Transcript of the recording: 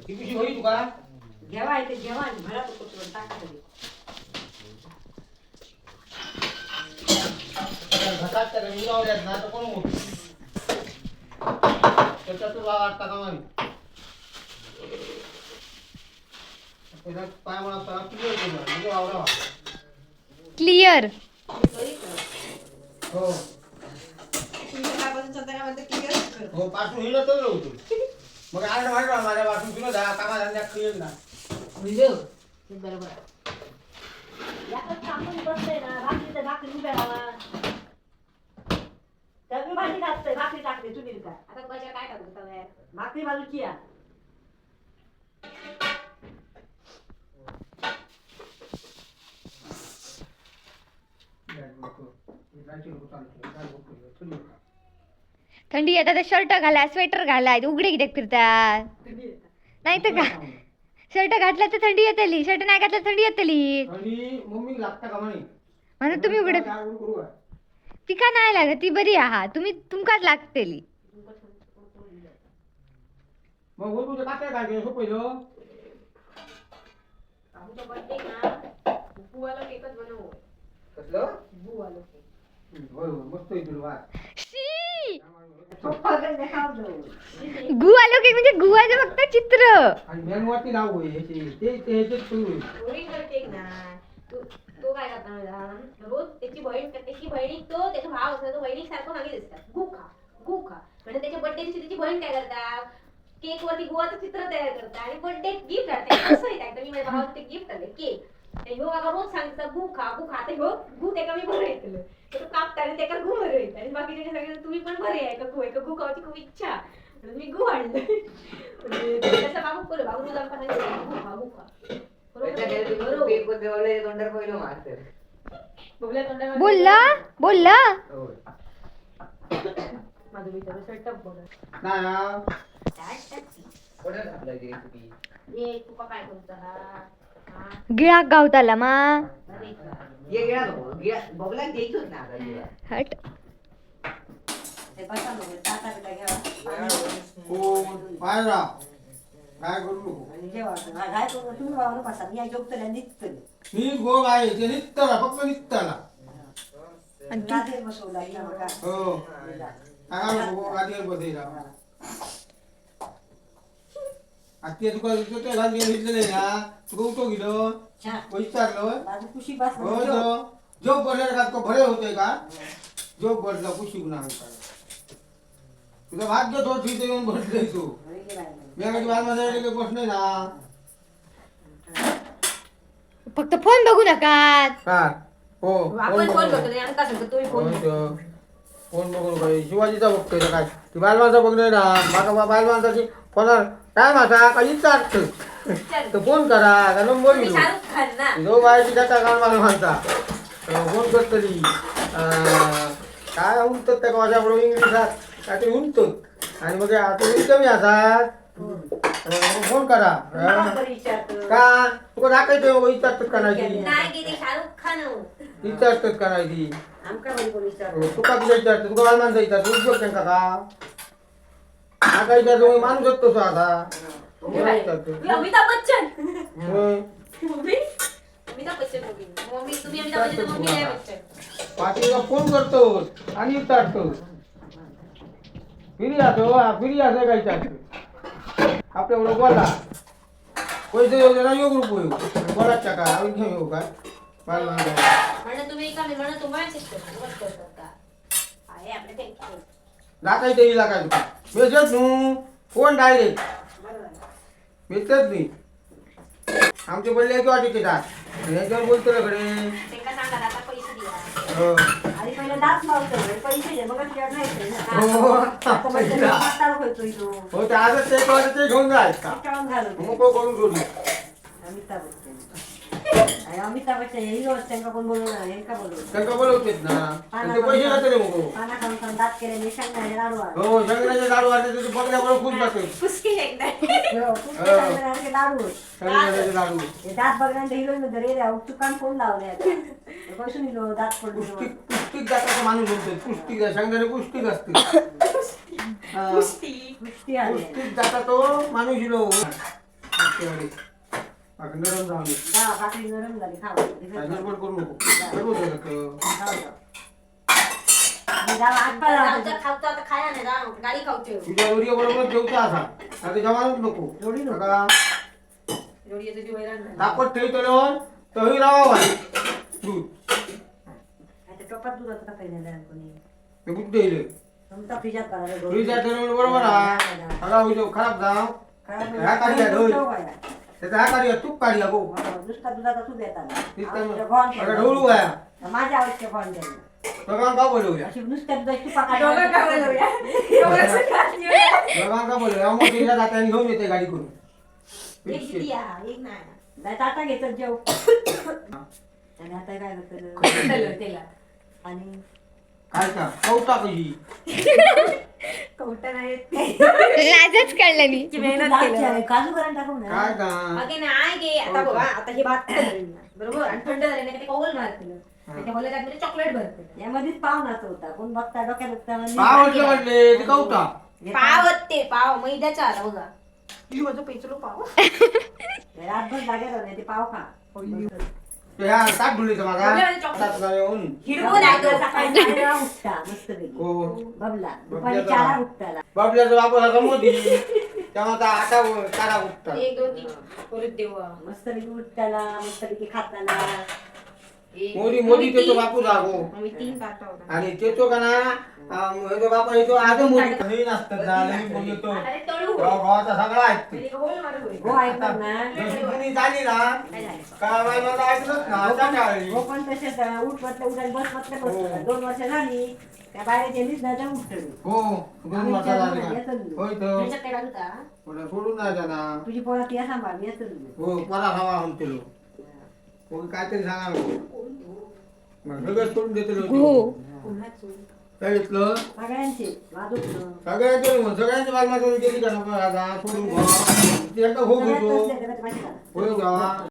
ही पिशी होई तुका जेव्हा येते जेव्हा भरा तो कुठं टाका तरी. घटात त्याला मी लावल्यात ना तर कोण उठू त्याच्यात तुला वाटता का मामी त्याच्यात पाय म्हणा क्लिअर केलं म्हणजे वावरा क्लिअर. हो. तुमच्या चंद्रामध्ये क्लिअर कर. हो, पासून हिला तर होतो मग आठ वाढला माझ्या पासून तुला दहा कामा धंद्यात क्लिअर ना. बरोबर. याकच थांबून बसतंय ना, भाकरी तर भाकरी उभ्या राहा. तर मी भाजी घाततोय, भाकरी टाकते चुलीर का. आता कशा काय टाकू तव्यात? भाकरी बाजूची या. थंडी येतात तर शर्ट घाला, स्वेटर घाला, उघडे कित्याक फिरतात? नाही तर का, शर्ट घातला तर थंडी येतली, शर्ट नाही घातला तर थंडी येतली. आणि मम्मी लागता का म्हणे. म्हणून तुम्ही उघडे. काय करू काय? तिका नाही लागत, ती बरी आहा, तुम्ही तुमकाच लागतली. मग हो, तुझं काय काय केलं पहिलं? आमच्या बर्थडे ना बुवाला केकच बनवू. कसलं? बुवाला केक. होय होय, मस्त येईल तुला. शी. पप्पा देखाव. गु आलो केक म्हणजे गुवाचं फक्त चित्र. आणि मेणवाती लावू ह्याची ते ते ह्याच्यात करू. ओरिजिनल केक ना तो तो काय करता माहिती का? रोज त्याची बहीण, त्याची बहिणी, तो त्याचा भाव असतो, तो बहिणी सारखं मागे दिसतात, गु खा गु खा. म्हणजे त्याच्या बर्थडे दिवशी त्याची बहीण काय करतात, केक वरती गुवाचं चित्र तयार करतात आणि बर्थडे गिफ्ट आणतात. कसं येतं, मी माझ्या भावाला ते गिफ्ट आणले केक. ह्यो काका रोज सांगता गु खा गु खा. आता ह्यो गु त्याका मी बरं येतलं तर तो कापता आणि त्याका गु बरं येतं आणि बाकीच्या सांगितलं तुम्ही पण बरे आहे का गु आहे का गु खावाची खूप इच्छा म्हणून मी गु आणलं. म्हणजे तसं बाबू बोल, बाबू रोज आमका सांगितलं गु खा गु खा. बरोबर. बबल्या तोंडावर. बोलला बोलला. माझं विचार शर्ट बघा. नाही हा. ए तुका काय करूचा हा? हा? गिळाक गावताला मा. अरे हट. ते बसा मग, ताटा बिटा घ्यावा. हो, बाहेर राहा, काय करू नको. आणि जेवा. काय करू तुम्ही? बाबा बसा, मी जेवतले आणि निघतले. मी गोग आहे ते निघताना, फक्त निघताना. आणि तू गादीवर बसवला हिला बघा. हो, काय नको गादीवर बसायला. आता तुका ते घाल घेतलेलं ना, तुका उठो गेलो. छान. विचारलं. माझं खुशी बस. हो, जो बसले का तो भरे होते का? जो बसला कुशी गुन्हा. तुझं भाग्य तो तिथे येऊन बसले तू. मी कधी बाल माझ्या बसले ना. फक्त फोन बघू नका. हा, हो. आपण फोन करतो नाही, आमका सांगतो तुम्ही फोन. हो, फोन बघून काय शिवाजीचा बघतोय का काय? ती बालमाणसा बघतोय ना. माका बालमाणसाची फोनार काय माझा काही विचारतो तर फोन करा का नंबर तुम्ही घेऊ. शाहरुख खान ना. जो बायची जाता का बालमाणसा फोन करतली. काय उमतात त्या माझ्याबरोबर इंग्लिशात काय ते उमतात आणि मग आता कमी असात फोन करा. विचारतो. का तुका दाखवतोय मग विचारतात का नाही ती? नाही की ते शाहरुख खान हो. विचारतात का नाही ती? आमका बरी कोण विचारतो? तुका किती विचारतो? तुका बाल माणसं विचारतो, उद्योग त्यांका का हा विचारतो? माणूस तसो आता कोणाला विचारतो? मी अमिताभ बच्चन. होय. Mummy Amitabh Bachchan movie, mummy तुम्ही अमिताभ बच्चन, मम्मी जया बच्चन. पाटीलला फोन करतो आणि विचारतो, फिरी असो हा, फिरी असं काय विचारतो. आपल्या बरोबर बोला, पैसे येऊ दे ना, योग रुपये येऊ बोलाच्या का आम्ही घेऊन येऊ काय बाल माणसं. म्हणून तुम्ही का म्हणून तुम्हाला मेसेज करतो बस करतात का आहे आपले thank you. दाखवायचं येईल काय तुका मेसेज न्हू, फोन डायरेक्ट. मेसेज नाही, आमचे पडले किंवा तिकीटात ह्याच्यावर बोलतो ना कडे. त्यांना सांगा आता पैसे द्या. हो. आणि पहिला दात लावतो आणि पैसे दे, मग तुझ्याकडे नाही येत ना. हो. आता म्हणतो, म्हातारा होतो इथं. हो, ते आजच ते कळलं ते घेऊन जाय का. टाळून घालवतो. मोकळं करून सोडली. अमिताभ बच्चन आणि अमिताभ बच्चन हे हिरो त्यांना कोण बोलवणार? यांका बोलवणार. त्यांना बोलवतेत ना आणि ते पैसे जाते रे मग. पाना खाऊन खाऊन दात केले, शेंगदाणे लाडू आणले. हो, शेंगदाण्याचे लाडू आणले तर बघल्याबरोबर खुश जाते. फुसके शेंगदाणे. हो, खूप शेंगदाण्याचे लाडू. शेंगदाण्याचे लाडू. हे दात बघल्यानंतर हिरोईन मध्ये रे चुकान फोन लावले आता कसून हिरो दात पडले. पुष्टिक पुष्टिक जाताचा माणूस म्हणतो पुष्टिक शेंगदाणे पुष्टिक असते. हा. पुष्टी. पुष्टी आली. पुष्टिक जाता तो माणूस हिरो. भाकरी नरम झाली. जा, भाकरी नरम झाली, खाऊ. काय गडबड करू नको, गडबड होऊ नको. खाऊ जा. मी जाऊ, हात पाय लावतो. जाऊ, खावतो आता, खाया नाही जाऊ, गाडी खावते. तुझ्या ओरिया बरोबर जेवता असा आता जेवायलाच नको. जोडी नको. सगळा एवढी तुझी वैरण झाली. तापत ठेवतो तही राहावा दूध. आता टोपात दूध होतं का पहिल्यांदा कोणी? ते बुद्ध येईल. तुमचा फ्रीजात घालायला दोन. फ्रीजात ठेवलं बरोबर आहे, सगळा होईल खराब जाव. खराब ह्या काढल्या होईल. ढोल. त्याचा हा काढूया, तूप काढूया गो. हो, नुसता दुधाचा तूप येताना. अगं ढवळू आहे. माझ्या आवडते कोण द्यायला. दोघांना का बोलवूया? अशी नुसत्या दुधाची तुपा दोघं का बोलवूया? दोघं दोघांना का बोलवूया? मग तिच्या जात्याने घेऊन येते गाडी करून. एक किती आहे? एक नाही. नाही ताटा घेतात जेव. आणि आता काय करतलं? चल, त्याला. आणि काय का कवटा कशी? कवटा नाही. लाजच कळलेली. मेहनत केलं. काजू करून टाकू ना. काय का? अगे नाही गे, आता बघा, आता हे भात झालं ना, बरोबर? आणि थंड झाले नाही का ते कौल मारतील, त्याच्या होल्या त्यात चॉकलेट भरते. यामध्येच पाव नाच होता, कोण बघता डोक्यात दुखता म्हणजे. पाव म्हटलं म्हटले ते कवटा. पाव ते पाव मैद्याचा आला बघा. माझं पेचलो पाव. रातभर जागे राहून ते पाव खा. ते ह्या ताट ढुलीचं माझा ताट नाही येऊन. हिरवं नाही तो. सकाळी 4 वेळा उठता मस्तपैकी. हो. बबला दुपारी 4 उठताला. बाबल्याचा बाप असा मोदी तेव्हा आता आता तारा उठतात. एक दोन तीन परत देवा. मस्तपैकी उठताला, मस्तपैकी खाताला. एक, मोदी मोदी आम्ही तेचो तीन- बापू जागो. आम्ही तीन ताटं होता. आणि तेचो का ना हेचो बापा हेचो आज मोदी नवीन असतात ना, नवीन बोलतो तो. आता ते तळू. तेव्हा गावाचा सगळा ऐकतो. म्हणजे होल मारू होईल. हो ऐकतात ना. जशी कुणी झाली ना काय झालं? का बाई मला ऐकलंच ना आता टाळली. हो पण तसेच उठ म्हटलं उठायला, बस म्हटलं हो. बस. 2 वर्ष झाली त्या बाहेर गेलीच नाही तर उठली. हो, 2 वर्ष झाली का? होय तर. त्याच्यात काय घालू का? कोणा सोडून नाही जाणार. तुझी पोरा ती सांभाळ, मी असं. हो, परा हवा म्हणतो कोणी काहीतरी सांगा नको. मग सगळं सोडून देतो. हो. काय घेतलं? सगळ्यांचे वाजवत. सगळ्यांचे सगळ्यांचे बाजूला गेली का नको आता सोडून घ्या. ते एकदा हो घेतो. सगळ्यात होय का?